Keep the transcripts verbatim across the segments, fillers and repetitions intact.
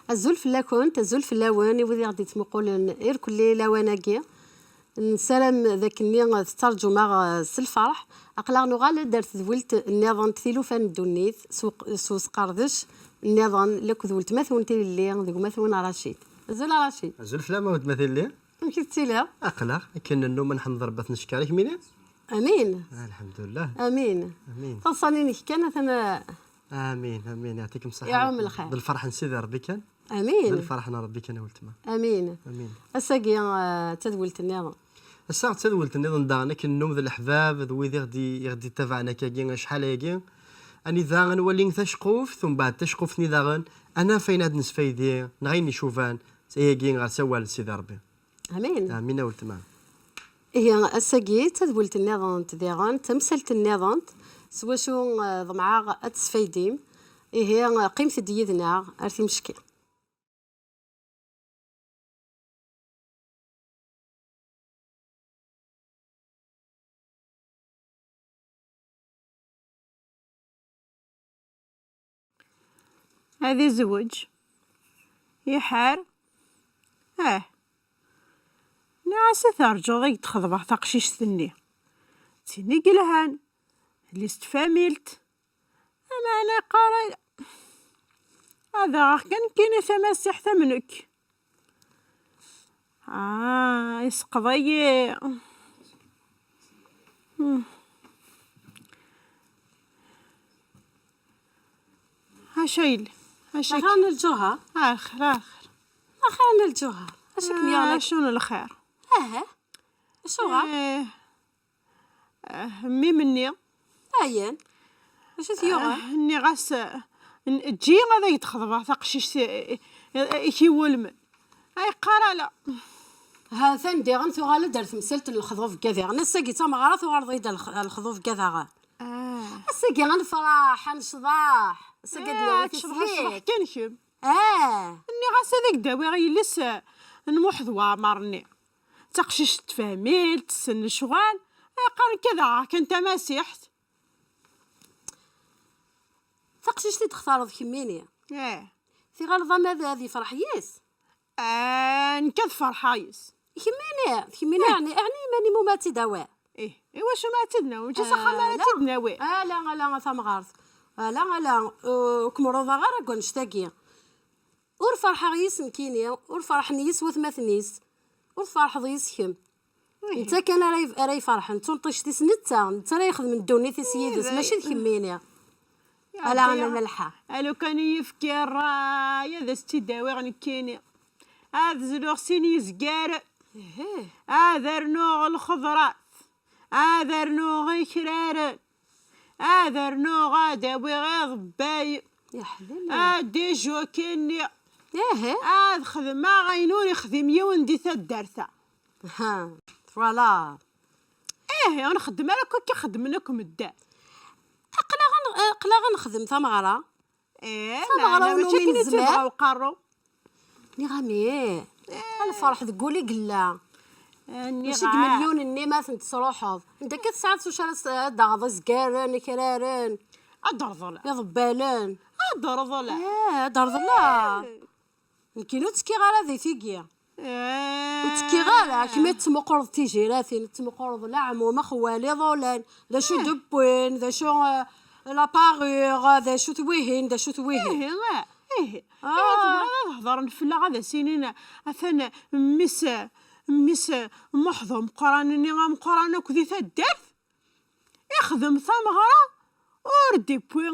Azul fell-akent, azul fell-awen, i wid i ɣ-d-yettmuqulen irkelli lawan-agi. Nessaram d akken-nni tettarǧum-aɣ s lferḥ. Aql-aɣ nuɣal-d ar tedwilt nniḍen n tilufa n ddunit, s uq-, s usqerdec nniḍen, lakked weltma-twen Tilelli d gma-twen Racid. Azul a Racid. Azul fell-am a weltma Tilelli. Amek i tettiliḍ? Aql-aɣ akken nennum, ad nḥemd Rebbi, ad t-neckeṛ, i kemmini? Amin. Ah, lḥemdullah. Amin. Amin. Taḍsa-nni-inek kan atan. Amin, amin, yeɛṭikem ṣṣeḥḥa. Iɛum lxir. D lferḥ n Sidi Rebbi kan. Amin. D lferḥ n Rebbi kan a weltma. Amin. Amin. Ass-agi, eh, d tadwilt nniḍen. Ass-a d tadwilt nniḍen daɣen, akken nennum d leḥbab, d wid i ɣ-d-, i ɣ-d-ittabaɛen akkagi acḥal ayagi. Anida ad nwali taceqquft, umbeɛd taceqquft-nni daɣen, ad naf ayen ad nesfaydi, neɣ ayen icuban, ayagi ɣer sawal n Sidi Rebbi. Amin. Amin a weltma. Ihi, ass-agi d tadwilt nniḍen diɣen, d tamsalt nniḍen, s wacu, eh, ḍemɛeɣ ad tesfaydim. Ihi, qqimet-d yid-neɣ ar timecki. Ad izweǧ. Iḥar. Ah. Nniɣ-as ad terǧuḍ ad k-d-xeḍbeɣ taqcict-nni. D tin i yelhan. Lli s tfamilt. Ameɛna yeqqar ad aɣeɣ kan nekkini tamasiḥt am nekk. Ah, yesqeḍ-iyi. Hmm. Acu yelli? Acu akka? Axir n lǧuher. Axir, axir. Axir n lǧuher. Acu kem-yuɣen akka? Acu n lxir? Aha. Acuɣer? Eh, eh, mmi-m-nni. Ayen? Acu t-yuɣen? Eh, nniɣ-as, eh, n-, eǧǧ-iyi ad ak-d-xeḍbeɣ taqcict i, i, i k-iwulmen. Ay, qqar ala. Ha-t-an diɣen tuɣal-d ar temsalt n lexḍub n Gadiɣen. Ass-agi d tameɣra tuɣaleḍ-iyi-d ar lex-, ar lexḍub n Gadiɣen. Ah. Ass-agi ad nefraḥ, ad necḍeḥ. Ass-agi ad nawi tislit. Tecḍeḥ, tecḍeḥ kan kemm. Ah. Nniɣ-as ad ak-d-awiɣ yelli-s, eh, n Muḥ d Waɛmer-nni. D taqcict n tfahmit, tessen lecɣal. Ay, qqaren akka daɣ kan tamasiḥt. Taqcict i d-textareḍ kemmini. Eh. Tiɣaleḍ ama ad, ad yefreḥ yis? Ah, nekk ad ferḥeɣ yis. Kemmini, kemmini, eh, ɛni, ɛni iman-im uma ad tt-id-awiḍ? Ih, iwacu ma ad tt-id-nawi? Mačči s axxam ara tt-id-nawi. Ala, ala, a tamɣart. Ala, ala, ur kem-ruḍeɣ ara deg wannect-agi. Ur ferḥeɣ yis nekkini, ur ferḥen yis watmaten-is, ur tferḥeḍ yis kemm. Netta kan ara yef-, ara iferḥen, d tunṭict-is netta, netta ara ixedmen ddunit-is yid-s, mačči d kemmini. Ala, a Malḥa. A lukan i yefki ṛṛay, ad as-tt-id-awiɣ nekkini. Ad zluɣ sin yizgaren. Ad rnuɣ lxeḍrat. Ad rnuɣ ikraren. Ad rnuɣ ad awiɣ iḍebbayen. Ad d-ijukinni. Ad xedmeɣ ayen ur ixdim yiwen di taddart-a. Ha, twalaḍ. Ih, ur nxeddem ara akk akka xeddmen akk medden. Aql-aɣ ad n-, aql-aɣ ad nexdem tameɣra. Ih, tameɣra meɛna win mačči umi akken i nezmer. Tt-ibɣa uqerru. Nniɣ-am ih. Eh. Lferḥ deg wul i yella. Eh, nniɣ-am. Mačči deg milyun-nni ma ten-tesruḥeḍ. Anda akka tesɛiḍ s wacu ara s-, ad d-taɣeḍ izgaren, ikraren, ad d-reḍleɣ. Iḍebbalen. Ad d-reḍleɣ. Eh, ad d-reḍleɣ. Eh. Nekkini ur ttekkiɣ ara di tigi. Eh. Ur ttekkiɣ ara, kemm i tettmuqureḍ tijiratin, tettmuqureḍ leɛmum, xwal, iḍulan, d acu d-wwin, d acu, eh, la parure, d acu-t wihin, d acu-t wihin. Ihi, eh, ihi. Ah. Ihi, tebɣiḍ ad hedren fell-aɣ, ad as-inin, atan mmi-s, mmi-s Muḥ d ameqqran-nni ameqqran akk di taddart? Ixdem tameɣra, ur d-iwwi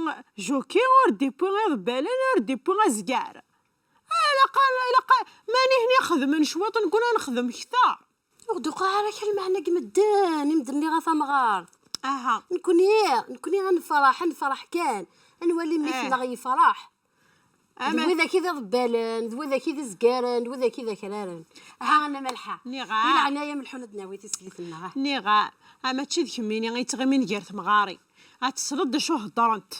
jockey, ur d-iwwi iḍebbalen, ur d-iwwi azgar. Ilaq, ilaq, ma nihni xedmen cwiṭ, nekkni ad nexdem kter. Ur d-uqiɛ ara kra lmeɛna deg medden, i medden nniɣ a tamɣart. Aha. Nekkni, nekkni ad nefreḥ, ad nefreḥ kan. Ad nwali mmi-tneɣ yefreḥ. D widak i d iḍebbalen, d widak i d izgaren, d widak i d akraren. Aha, a Nna Malḥa. Nniɣ-am. Di leɛnaya-m, lḥun ad d-nawi tislit-nneɣ, ah. Nniɣ-am, ah, mačči d kemmini i yettɣimin gar temɣarin. Ad tesleḍ d acu heddrent.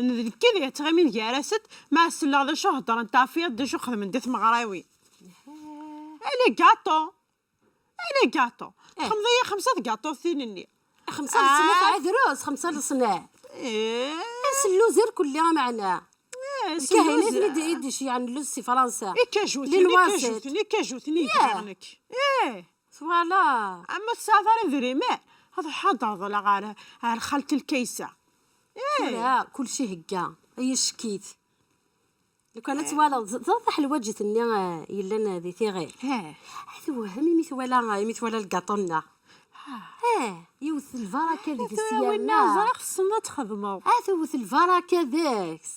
N-, d nekk i d yettɣimin gar-asent, ma selleɣ d acu heddrent, teɛfiḍ d acu xedmen di tmeɣriwin. Aha. Ay les gâteaux. Ay les gâteaux. Eh. Txedmeḍ-iyi xemsa tgaṭutin-nni. Xemsa leṣnaf, ah, ɛad rus, xemsa leṣnaf. Eh. Asellu zir kulli ameɛna. Eh, lkahin i ten-id-iceyɛen luz si Fransa. Ikajuten, ikajuten, ikajuten i bɣiɣ nekk. Eh. Twala. Ama tesɛiḍ ara idrimen, ad ruḥeɣ ad d-reḍleɣ ɣer, ɣer xalti Lkaysa. Eh. Tura, kulci hegga. Ay ackit. Lukan ad twalaḍ, ẓ-, ẓer taḥelwaǧit-nni, eh, yellan, eh, di tiɣil. Eh. Ad tewhem imi twala, imi twala lgaṭu-nneɣ. Eh, yiwet lbaraka deg-s yerna. Ẓriɣ tessneḍ ad txedmeḍ. Ad tewwet lbaraka deg-s.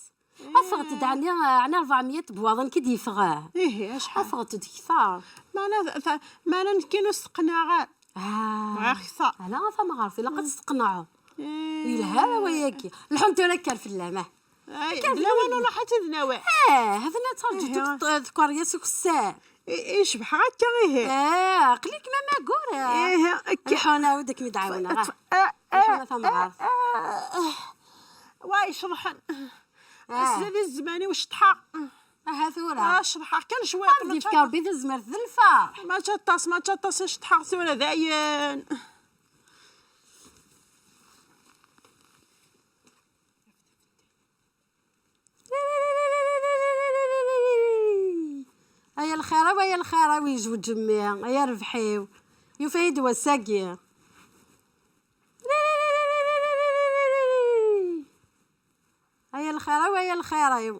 Afeɣ-d, ɛni, ɛni ṛebɛemya n tebwaḍin ki d-yeffɣen? Ihi, acḥal? Afeɣ-d kter. Meɛna, meɛna nekkini ur steqnaɣ ara. Ah. Bɣiɣ kter. Ala, a tamɣart, ilaq ad testeqneḍ. Eh. Yelha wayagi. Lḥun tura kker fell-am, ah. Ay, d lawan ur ruḥ ad t-id-nawi. Eh, hatan ad terǧu tkeryas ukessar. I, icebḥeɣ akka ihi. Eh, aql-ik ma magur. Ihi, akka. Lḥun, awi-d ad kem-id-ɛawneɣ, ah. Lḥun a tamɣart. Wa iceḍḥen. Ah. Ass-a di zzman-iw ceṭḥeɣ. Aha tura. Ah, ceṭḥeɣ kan cwiṭ. Ad yefk Rebbi tazmert d lferḥ. Mačči aṭas, mačči aṭas i ceṭḥeɣ tura dayen. Ay a lxir-iw, ay a lxir-iw, yezweǧ mmi, ay a rrbeḥ-iw. Yufa-yi-d wass-agi. Ay a lxir-iw, ay a lxir-iw.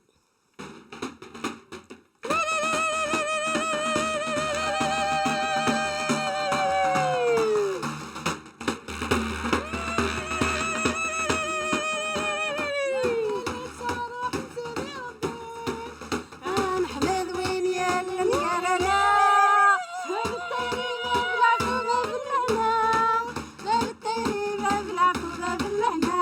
Ad neḥmed win yellan gar-aneɣ. Bab ṭṭayri, bab leɛfu, bab lehna. Bab ṭṭayri, bab leɛfu, bab lehna.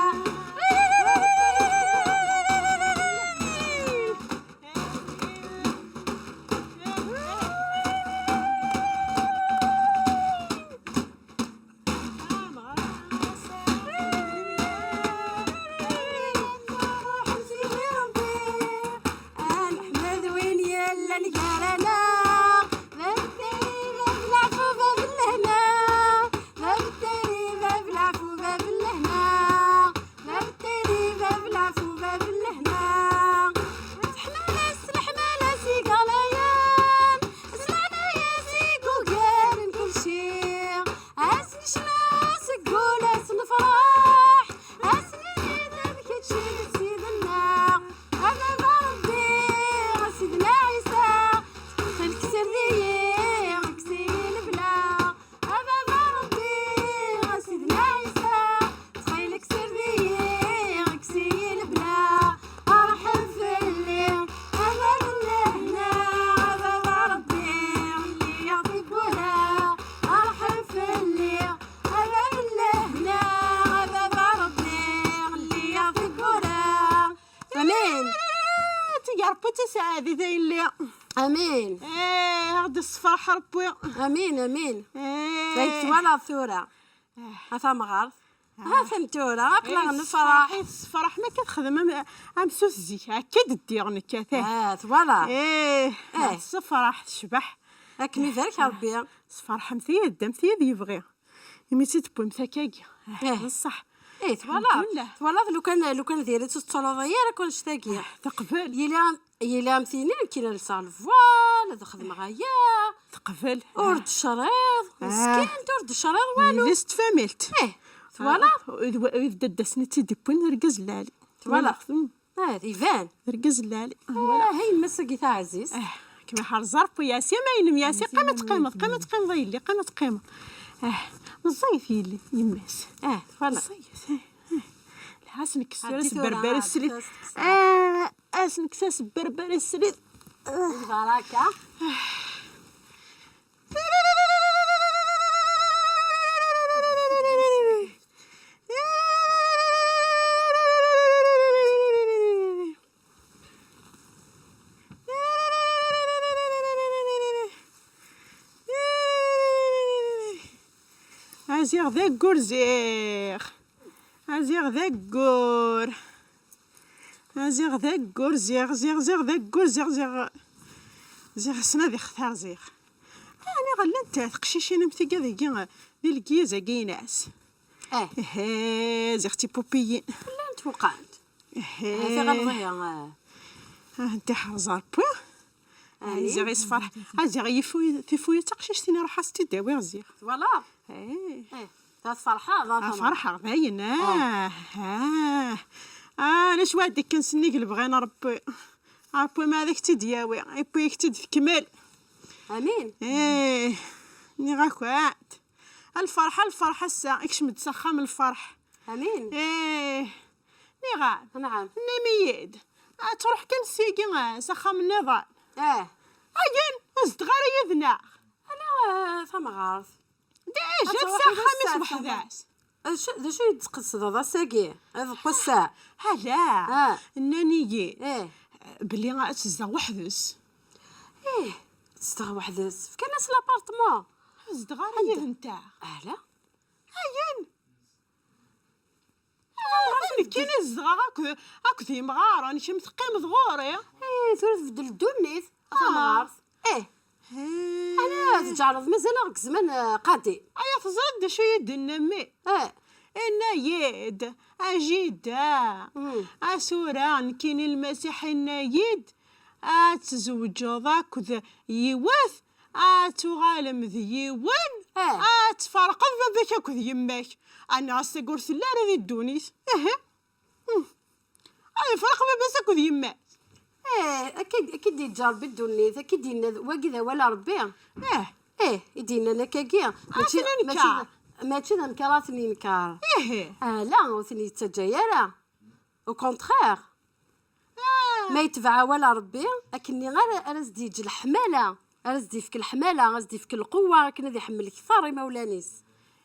Ad neḥmed win yellan gar-aneɣ. Bab ṭṭayri, bab leɛfu, bab lehna. Bab ṭṭayri, bab leɛfu, bab lehna. Bab ṭṭayri, bab leɛfu, bab lehna. Teḥma-as leḥmala-s i yeɣlayen, s leɛnaya-s i yugaren kulci. Ad s-necnu seg wul, ad s-nefreḥ, ad s-nini d kečč i d Ssid-nneɣ. A baba Ṛebbi, a Sidna Ɛisa, ttxil-k sred-iyi, kkes-iyi lebla. A baba Ṛebbi, a Sidna Ɛisa, ttxil-k sred-iyi, kkes-iyi lebla. Rḥem fell-i, a baba n lehna, a baba Ṛebbi, mel-iyi tiwwura. Rḥem fell-i, a baba n lehna, a baba Ṛebbi, mel-iyi tiwwura. Amin. Tigi Ṛebbi d tasaɛdit a yelli. Amin. Eh, ad ɣ-d-issefreḥ Ṛebbi. Amin, amin. Eh. Ay twalaḍ tura. Eh. A tamɣart. Ah. Ha-t-an tura, aql-aɣ nefreḥ. Tessefreḥ, tessefreḥ, ma akka texdem am, am sut zik, akka d-ddiɣ nekk, atah. Ah, twalaḍ. Eh, eh, tessefreḥ, tecbeḥ. Ad kem-ibarek Ṛebbi. Sferḥemt-iyi, ddamt-iyi ad yebɣi. Imi tt-id-tewwimt akkagi. Eh, d ṣṣeḥ. Eh, twalaḍ, twalaḍ lukan, lukan diri-tt ur tettalaḍ ara akk annect-agi. Eh, teqbel. Yili, yili am tini, nekkin ad lseɣ lvwal, ad xedmeɣ aya. Teqbel. Ur d-tecriḍ, meskint, ur d-tecriḍ walu. Yili s tfamilt. Eh, twalaḍ? Ah, d wa-, d dadda-s-nni i tt-id-iwwin, d argaz n lɛali. Twalaḍ? Twalaḍ? Mm. Ah, iban. D argaz n lɛali. Ah, hey, yemma-s-agi taɛzizt. Ah, kem iḥrez Ṛebbi, Yasi, ma inem, Yasi, qqim ad teqqimeḍ, qqim ad teqqimeḍ, a yelli, qqim ad teqqimeḍ. Ah, meẓẓiyet yelli, yemma-s. Ah, twalaḍ. Meẓẓiyet, ah, ah. Lḥa, ad s-nekkes tura s berber srid. Ah, ad s-nekkes s berber srid. Lbaraka. A ziɣ d aggur ziɣ. A ziɣ d aggur. A ziɣ d aggur, ziɣ, ziɣ, ziɣ d aggur, ziɣ, ziɣ, ziɣ ass-n ad ixtar, ziɣ. Ɛni ɣellent teqcicin am tiga dagi, di lgiyaz-agi-ines? Eh. Ehe, ziɣ d tipupiyin. Llant waqɛent. Ehe. Eh, tiɣalḍiya, eh. Ah, nti ḥerẓ Ṛebbi. Amin. Ziɣ yesferḥ. Ah, ziɣ yifu-, tifuyi d taqcict-nni, ruḥ as-tt-id-awiɣ ziɣ. Twalaḍ? Eh. Eh, ta tferḥeḍ, ah, ah, tamara. Ferḥeɣ, dayen. Ah. Ah, ah. Ah, ala cwiya d-ikkan sennig lebɣi n Ṛebbi. Ṛebbi ma ad ak-tt-id-yawi, yewwi-ak-tt-id tekmel. Amin. Eh, nniɣ-ak-d. A lferḥ, a lferḥ ass-a, ikcem-d s axxam lferḥ. Amin. Eh, nniɣ-am. Nɛam. Tennam-iyi-d, ad truḥ kan sigi, eh, s axxam nniḍen. Eh. Ayen, ur zeddeɣ ara yid-neɣ. Ala, eh, tamɣart. D acu ad s-axxam-is weḥd-s? D acu, d acu i d-tqesdeḍ ass-agi? Iḍ n wass-a? Ala, ah, nnan-iyi, eh, belli ad tezdeɣ weḥd-s. Ih, tezdeɣ weḥd-s. Fkan-as l'apartement. Ur zeddeɣ ara yid-nteɣ. Ala. Ayen? Ah, d nekkini zedɣeɣ akked, akked yimɣaren, kemm teqqimeḍ ɣur-i. Eh, tura tbeddel ddunit, a tamɣart. Eh. Eh. Ala tǧeɛleḍ mazal-aɣ deg zzman, eh, qadim. Aya, teẓriḍ d acu i yi-d-tenna mmi? Eh. Inna-yi-d, a jida, mm, a tura nekkini Lmasiḥ inna-yi-d, ad tzewǧeḍ akked yiwet, ad tuɣalem d yiwen, eh, ad tferqeḍ baba-k akked yemma-k. Anna ass-agi ur telli ara di ddunit. Ihi. Hmm. Ad ifreq baba-s akked yemma-s. Eh, akka, akka i d-yeǧǧa Ṛebbi ddunit, akka i d-yenna d-, wagi d awal n Ṛebbi. Eh. Eh, i d-yennan akkagi. Mačči, mačči d, mačči d amkar ad ten-yenker. Ihi. Ala, ur ten-yettaǧǧa ara. Au contraire. Ah. Ma yetbeɛ awal n Ṛebbi, akkenni ara, ara s-d-yeǧǧ leḥmala, ara s-d-yefk leḥmala, ara s-d-yefk lqewwa, akken ad iḥemmel kter imawlan-is.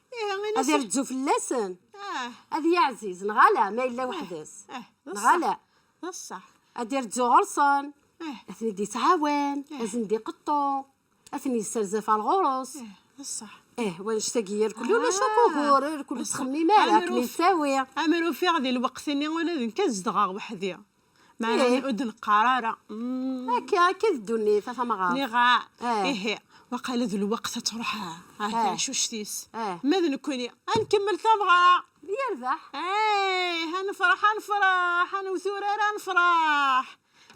Ihi, ad ireǧǧu fell-asen. Ah. Ad yeɛziz, neɣ ala, ma yella weḥd-s. Ah, d ṣṣeḥ. Neɣ ala. D ṣṣeḥ. Ad ireǧǧu ɣur-sen. Ah. Ad ten-id-yettɛawan, ah, ad sen-d-iqeṭṭu. Ad ten-yesserz ɣef ɣur-s. Eh, d ṣṣeḥ. Eh, wanect-agi irkul ulac akk ugur, irkul ur ttxemmim ara, ad kem-yettawi. Amer ufiɣ di lweqt-nni ula d nekk ad zedɣeɣ weḥd-i. Meɛna ur d-neqqar ara. Mm. Akka, akka i d ddunit, a tamɣart. Niɣ, eh, ihi, waqila d lweqt ad truḥ ar, eh, taɛcuct-is. Eh. Ma d nekkni, ad nkemmel tamɣart. Yerbeḥ. Eh, ad nefreḥ, ad nefreḥ, ad newwet urar, ad nefreḥ.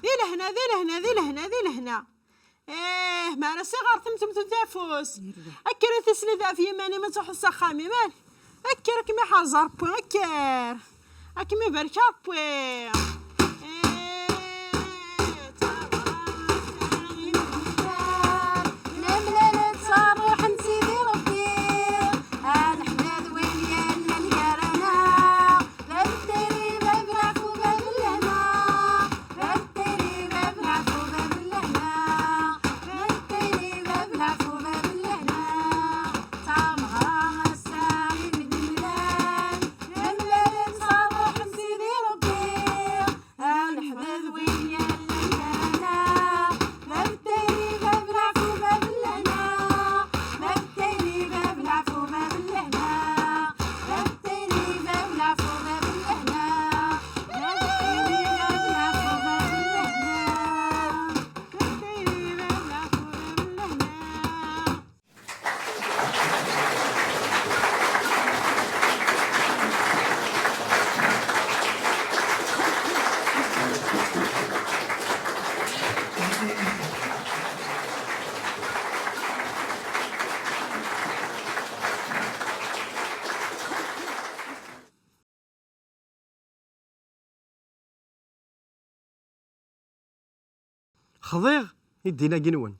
Di lehna, di lehna, di lehna, di lehna. Eh, mi ara siɣer temtemtem afus. Akker a tislit ɣef yiman-im ad truḥeḍ s axxam-im, ah. Akker ad kem-iḥrez Ṛebbi, akker. Ad kem-ibarek Ṛebbi. Eh, lemlal ttṣerruḥ n Sidi Ṛebbi. Ad neḥmed win yellan gar-aneɣ. Bab n tayri, bab n leɛfu, bab n lehna. Bab n tayri, bab n leɛfu, bab n lehna. Bab n tayri, bab n leɛfu, bab n lehna. Tameɣra ass-a i d-nemlal, nemlal-d s ṛṛuḥ n Sidi Ṛebbi. Ad neḥmed win yellan gar-aneɣ. Bab n tayri, bab n leɛfu, bab n lehna. Bab n tayri, bab n leɛfu, bab n lehna. Bab n tayri, bab n leɛfu, bab n lehna. Bab n tayri, bab n leɛfu, bab n lehna. Bab n tayri, bab n leɛfu, bab n lehna. Xḍiɣ i ddin-agi-nwen.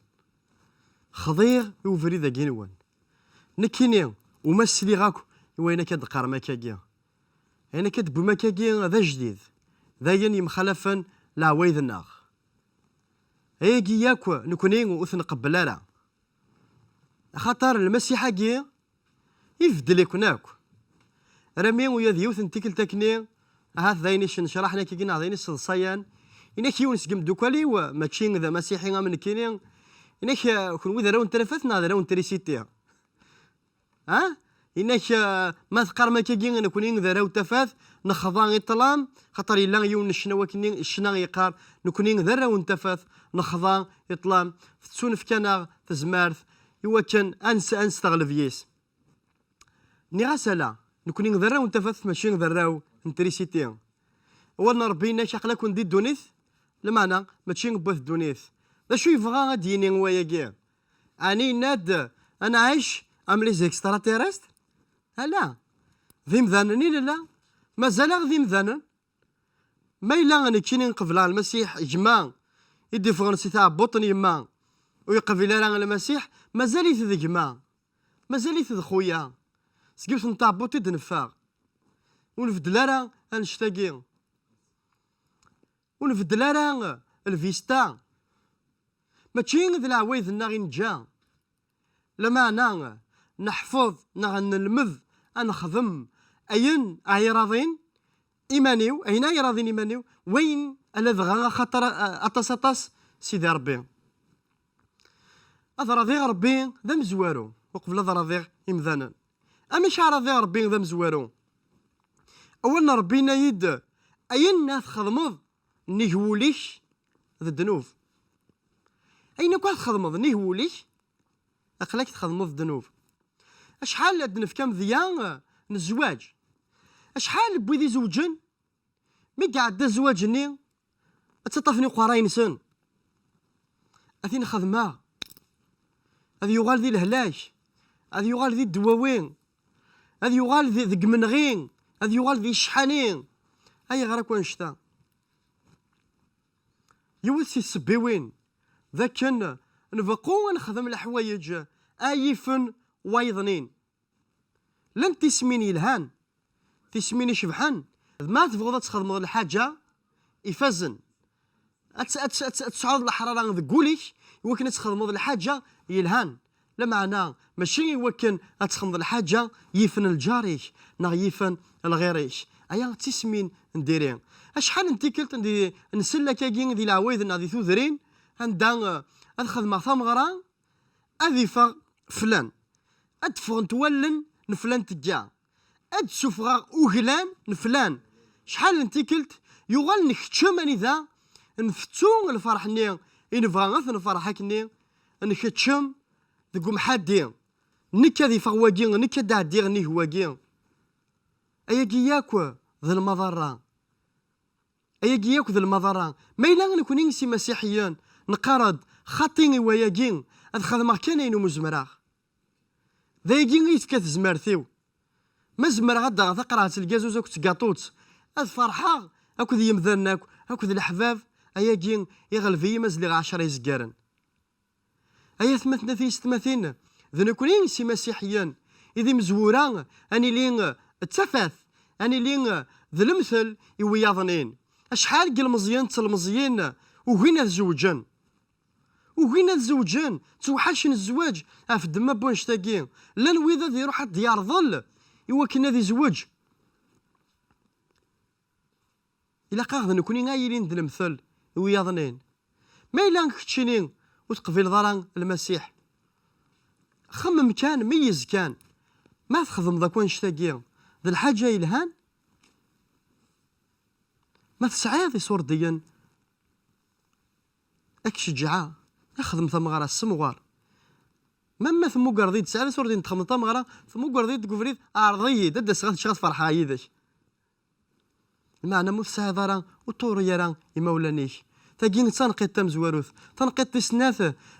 Xḍiɣ i ubrid-agi-nwen. Nekkini, uma sliɣ akk i wayen akka d-teqqarem akkagi. Ayen akka d-tewwim akkagi d ajdid. D ayen yemxalafen leɛwayed-nneɣ. Ayagi yakk nekkni ur t-nqebbel ara. Axaṭer Lmasiḥ-agi ibeddel-iken akk. Rami ula d yiwet n tikkelt akkenni, ahat d ayen icnecraḥen akkagi neɣ d ayen iseḍsayen, inak yiwen seg imeddukal-iw, mačči d amasiḥi am nekkini, inak, eh, kenwi d arraw n Tafat neɣ d arraw n trisiti? Ha? Inak, eh, ma teqqarem akkagi, nekkni d arraw n Tafat, nexḍa i ṭṭlam, xaṭer yella yiwen n ccna wakkenni, ccna yeqqar, nekkni d arraw n Tafat, nexḍa i ṭṭlam, tettunefk-aneɣ tezmert i wakken ad nes-, ad nesteɣleb yis. Nniɣ-as ala, nekkni d arraw n Tafat, mačči d arraw n trisiti. Awal n Ṛebbi inak aql-aken di ddunit, Lameɛna mačči n wat ddunit. D acu yebɣa ad d-yini wayagi? Ɛni yenna-d ad nɛic am les extraterrestres? Ala, d imdanen i nella. Mazal-aɣ d imdanen. Ma yella nekkini qebleɣ Lmasiḥ, gma i d-iffɣen si tɛebbuḍt n yemma ur yeqbil ara Lmasiḥ, mazal-it d gma, mazal-it d xuya. Seg yiwet n tɛebbuḍt i d-neffeɣ. Ur nbeddel ara annect-agi. Ur nbeddel ara lvista. Mačči d leɛwayed-nneɣ i neǧǧa. Lameɛna neḥfeḍ neɣ nelmed ad nexdem ayen ay iraḍin iman-iw, ayen ay iraḍin iman-iw, wayen ala dɣa axaṭer, a-, aṭas, aṭas, Sidi Ṛebbi. Ad raḍiɣ Ṛebbi d amezwaru, uqbel ad raḍiɣ imdanen. Amek ara raḍiɣ Ṛebbi d amezwaru? Awal n Ṛebbi yenna-yi-d, ayen ad txedmeḍ nnig wul-ik d ddnub. Ayen akk ad txedmeḍ nnig wul-ik, aql-ak txedmeḍ ddnub. Acḥal ad d-nefk amedya n zzwaǧ? Acḥal n wid izewǧen, mi iɛedda zzwaǧ-nni, ad ttaṭṭafen iqerray-nsen? Ad t-in-xedmeɣ. Ad yuɣal di lehlak. Ad yuɣal di ddwawi. Ad yuɣal di, deg imenɣi. Ad yuɣal di cḥani. Ayɣer akk annect-a? Yiwet si tsebbiwin d akken nbeqqu ad nexdem leḥwayeǧ ay yifen wayeḍnin. Llant tismin yelhan, tismin icebḥen. Ma tebɣuḍ ad txedmeḍ lḥaǧa ifazen, ad tt-, ad tt-, ad tt-, ad tesɛuḍ leḥrara deg wul-ik i wakken ad txedmeḍ lḥaǧa yelhan. Lameɛna mačči i wakken ad txedmeḍ lḥaǧa yifen lǧar-ik neɣ yifen lɣir-ik. Aya d tismin n diri. Acḥal n tikkelt n di-, nsell akkagi di leɛwayed-nneɣ di tudrin, anda, eh, ad xedmeɣ tameɣra, ad iffeɣ flan, ad d-ffɣent wallen n flan tegga, ad d-ssufɣeɣ uglan n flan. Acḥal n tikkelt yuɣal nkeččem anida nfettu lferḥ-nni i nebɣa ad t-nferḥ akkenni, nkeččem deg umḥaddi, nekk ad iffeɣ wagi, nekk ad d-ɛeddiɣ nnig wagi. Ayagi yakk d lmaḍerra. Ayagi yakk d lmaḍerra. Ma yella nekni s imasiḥiyen neqqar-d, xaṭi i wayagi, ad xedmeɣ kan ayen umi zemreɣ. D ayagi i yefka tezmert-iw. Ma zemreɣ ad d-aɣeɣ taqerɛet n lgazuz akked tgaṭut, ad ferḥeɣ akked yemdanen akk, akked leḥbab, ayagi iɣleb-iyi ma zliɣ ɛecra izgaren. Ay atmaten, a tiyessetmatin, d nekni s imasiḥiyen i d imezwura ad nili d tafat, ad nili d lemtel i wiyaḍnin. Acḥal n yilmeẓyen d telmeẓyin ugin ad zewǧen. Ugin ad zewǧen, ttewḥacen zzwaǧ ɣef ddemma n wannect-agi. Llan wid ad iruḥ ad d-yerḍel i wakken ad izweǧ. Ilaq-aɣ d nekni ay yilin d lemtel i wiyaḍnin. Ma yella keččini ur teqbileḍ ara Lmasiḥ, xemmem kan, meyyez kan. Ma txedmeḍ akk annect-agi d lḥaǧa yelhan, ma tesɛiḍ iṣurdiyen ad k-ceǧǧɛeɣ, xdem tameɣra, ssemɣer. Ma, ma temmugreḍ-iyi-d, tesɛiḍ iṣurdiyen txedmeḍ tameɣra, temmugreḍ-iyi-d deg ubrid, ɛreḍ-iyi-d, ad d-aseɣ ad ččeɣ ad ferḥeɣ yid-k. Meɛna ma ur tesɛiḍ ara, ur ṭṭuri ara imawlan-ik. Tagi d tanqiḍt tamezwarut. Tanqiḍt tis snat,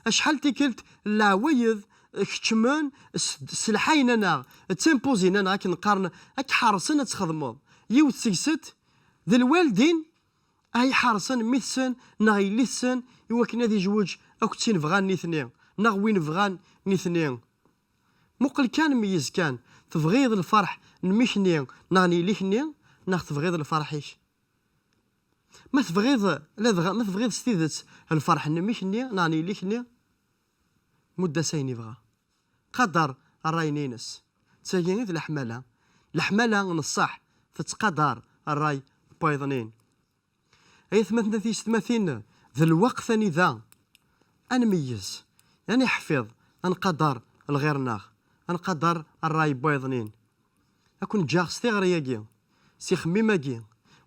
acḥal tikkelt n leɛwayed keččmen s, s lḥayna-nneɣ, d timpuzin-nneɣ akken qqaren, ad k-ḥersen ad txedmeḍ. Yiwet seg-sent d lwaldin ay ḥersen mmi-tsen neɣ yelli-tsen i wakken ad izweǧ akked tin bɣan nitni, neɣ win bɣan nitni. Muqel kan, meyyez kan, tebɣiḍ lferḥ n mmi-k-nni neɣ n yelli-k-nni, neɣ tebɣiḍ lferḥ-ik? Ma tebɣiḍ, ladɣa, ma tebɣiḍ s tidet lferḥ n mmi-k-nni neɣ n yelli-k-nni, mudd-as ayen yebɣa. Qader ṛṛay-nni-ines. D tagi i d leḥmala. Leḥmala n ṣṣeḥ tettqadar ṛṛay n wayeḍnin. Ay atmaten, a tiyessetmatin, d lweqt anida ad nmeyyez, ad niḥfiḍ, ad nqader lɣir-nneɣ, ad nqader ṛṛay n wayeḍnin. Ad ken-ǧǧeɣ s tiɣri-agi, s ixemmim-agi,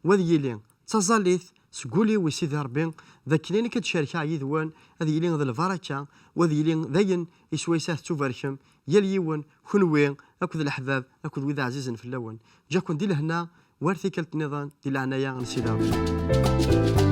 u ad yili d taẓallit seg wul-iw i Sidi Ṛebbi, d akken ayen akka d-cerkeɣ yid-wen ad yili d lbaraka, u ad yili d ayen i swayes ad tettubarkem yal yiwen, kenwi akked leḥbab akked wid ɛzizen fell-awen. Ǧǧiɣ-ken di lehna, war tikkelt nniḍen, di leɛnaya n Sidi Ṛebbi.